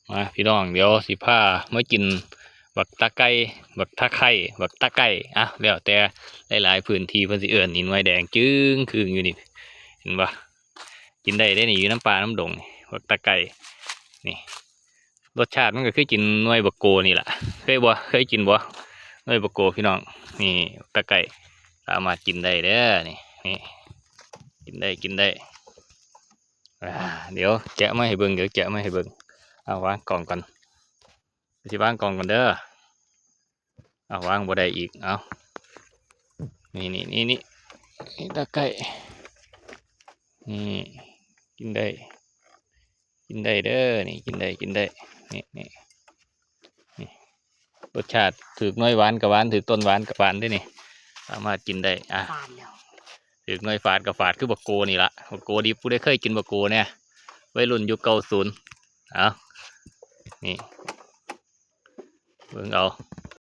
ມາພີ່ນ້ອງ ດຽວຊິພາມາກິນບັກຕາໄກ່ ບັກຕາໄຄ ບັກຕາໄກ່ ອ່ະ ແລ້ວແຕ່ຫຼາຍໆພື້ນທີ່ເພິ່ນຊິເອີ້ນ. ນີ້ໜ່ວຍແດງຈຶ່ງຄຶ່ງຢູ່ນີ້ ເຫັນບໍ່? ກິນໄດ້ເດ້ນີ້ ຢູ່ນຳປ່ານຳດົງນີ້ ບັກຕາໄກ່ນີ້. ລົດຊາດມັນກໍຄືກິນໜ່ວຍບັກໂກນີ້ລະ. ເຄີຍບໍ່? ເຄີຍກິນບໍ່? ໜ່ວຍບັກໂກພີ່ນ້ອງ. ນີ້ ບັກຕາໄກ່ ສາມາດກິນໄດ້ເດີນີ້. ນີ້ ກິນໄດ້ ກິນໄດ້. ອ່າ ດຽວແກະມາໃຫ້ເບິ່ງ ດຽວແກະມາໃຫ້ເບິ່ງ. ເອົາ ວາງກ່ອງກ່ອນ ຊິວາງກ່ອງກ່ອນເດີ. ເອົາ ວາງບໍ່ໄດ້ອີກ. ເອົາ ນີ້ ນີ້ ນີ້ ນີ້ ນີ້ ຕາໄກ່ ນີ້ ກິນໄດ້ ກິນໄດ້ເດີນີ້ ກິນໄດ້ ກິນໄດ້. ນີ້ ນີ້ ນີ້ ລົດຊາດຖືກໜ່ວຍຫວານກໍຫວານ ຖືກຕົ້ນຫວານກໍຫວານເດ້ນີ້ ສາມາດກິນໄດ້. ອ່ະ ຟາດແລ້ວ ຖືກໜ່ວຍຟາດກໍຟາດ ຄືບັກໂກນີ້ລະ ບັກໂກດິບ. ຜູ້ໃດເຄີຍກິນບັກໂກແດ່ ໄວລຸ້ນຍຸກເກົ້າສູນ. ເອົາ ນີ້ ເບິ່ງເອົາ